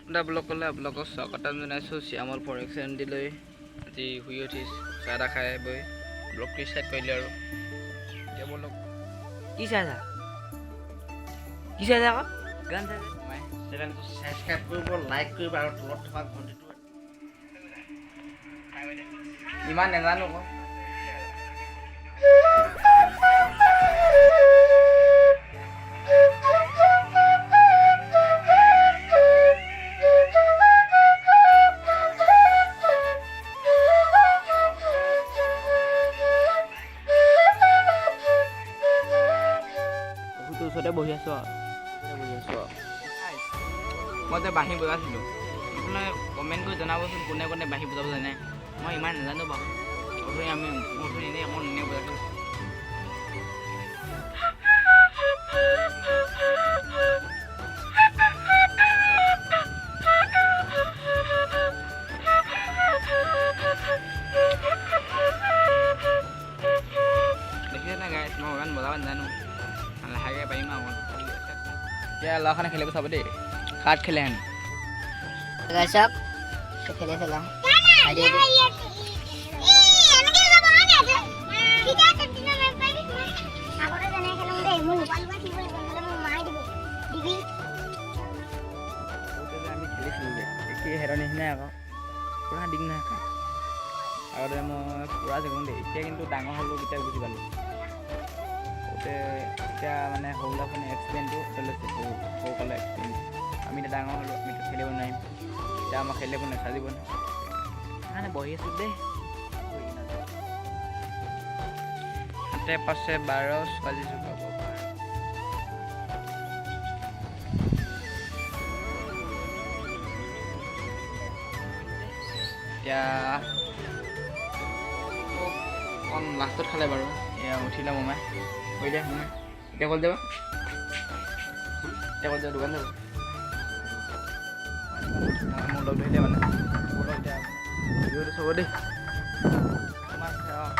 এটা ব্লগলৈ আপোনালোকক স্বাগতম জনাইছোঁ। শ্যামল 4x70লৈ আজি শুই উঠি চাহ তাহ খাই বৈ ব্লগটো ষ্টাৰ্ট কৰিলে আৰু এতিয়া বলক। কি চাইছা? কি চাইছা আকৌ? গান চাইছা? চেনেলটো ছাবস্ক্ৰাইব কৰিব, লাইক কৰিব আৰু তলত থকা ঘণ্টিটো। ইমান নাজানো আকৌ। পুখুৰীটোৰ ওচৰতে বহি আছোঁ আৰু বহি আছোঁ আৰু। মই যে বাঁহী বজাইছিলোঁ, আপোনালোকে কমেণ্ট কৰি জনাবচোন, কোনে কোনে বাঁহী বজাব জানে। মই ইমান নাজানো বাৰু। অথনি আমি অথনি এনেই অকণ এনেই বজাইছিলোঁ। দেখিছে নাই গাইছ? মই ইমান বজাব নাজানো, লাহেকৈ পাৰিম আৰু অকণ। এতিয়া ল'ৰাখনে খেলিব, চাব দেই। কাৰ্ড খেলে হেনো। চাওক, খেলি আছে ল'ৰা। আইডিয়া। সৰুতে যে আমি খেলিছিলোঁ যে, একেই সিহঁতৰ নিচিনাই আকৌ, পূৰা দিগ নহয় কাৰ্ড। আগতে মই পূৰা জিকোঁ দেই। এতিয়া কিন্তু ডাঙৰ হ'লোঁ, এতিয়া বুজি পালোঁ। সৰুতে এতিয়া মানে সৰু ল'ৰাখনে এক্সপিৰিয়েঞ্চটো লৈছে, সৰু সৰুকালৰ এক্সপিৰিয়েঞ্চ। আমি এতিয়া ডাঙৰ হ'লোঁ, আমিতো খেলিব নোৱাৰিম। এতিয়া আমাক খেলিব নেচাজিব নহয়। সেইকাৰণে বহি আছোঁ দেই। 7-5 12, ছোৱালী জোকাব পাৰে। এতিয়া অকণ লাষ্টত খালে বাৰু। এয়া উঠিলে মোমাই। কৰি দে মোমাই। এতিয়া ক'ত যাবা? এতিয়া ক'ত যাবা? দোকান যাব? মোক লগ ধৰিলে মানে ব'লক। এতিয়া ভিডিঅ'টো চাব দেই। তোমাৰ অঁ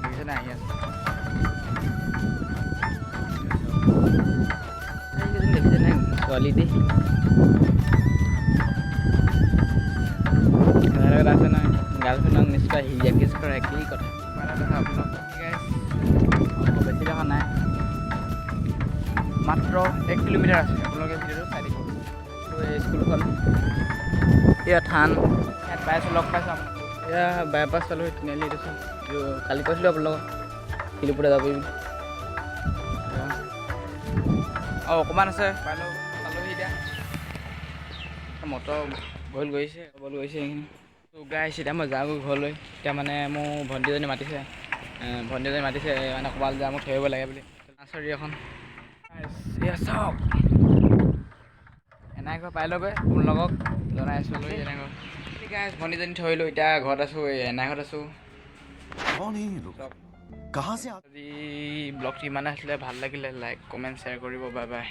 দেখিছে নাই? আহি আছে। এইকেইজনী দেখিছে নাই ছোৱালী দেই? সিহঁতৰ আছে নহয় গাৰ্লফ্ৰেণ্ডক, নিশ্চয় হিয়া কিছ কৰা একেই কথা। কিবা এটা কথা আপোনাক guys, বেছি দেখা নাই, মাত্ৰ 1 কিলোমিটাৰ আছে। আপোনালোকে ভিডিঅ'টো চাই থাকিব। এই স্কুলখন, এয়া থান, ইয়াত পাইছোঁ, লগ পাইছোঁ আপোনাক। এয়া বাইপাছ পালোঁ, তিনিআলি। এইটো চাওক, এইটো কালি কৈছিলোঁ আপোনালোকক শিলপুৰা যাব বুলি। অঁ, অকণমান আছে, পালোঁ, পালোহি। এতিয়া মটৰ বইল গৈছে, বইল গৈছে এইখিনি। গাইছ, এতিয়া মই যাওঁগৈ ঘৰলৈ। এতিয়া মানে মোৰ ভণ্টিজনী মাতিছে, ভণ্টিজনী মাতিছে মানে ক'ৰবালৈ যাওঁ, মোক থৈ আহিব লাগে বুলি। নাৰ্চাৰী এখন। এয়া চাওক, এনাই ঘৰ পাই লগৈ, আপোনালোকক জনাই আছোঁ লৈ এনেকৈ। গাইছ, ভণ্টিজনী থৈ আহিলোঁ, এতিয়া ঘৰত আছোঁ, এই এনাই ঘৰত আছোঁ। कौन है ये लोग? कहाँ से आते আজি ব্লগটো ইমানে আছিলে। ভাল লাগিলে লাইক, কমেণ্ট, শ্বেয়াৰ কৰিব। Bye bye.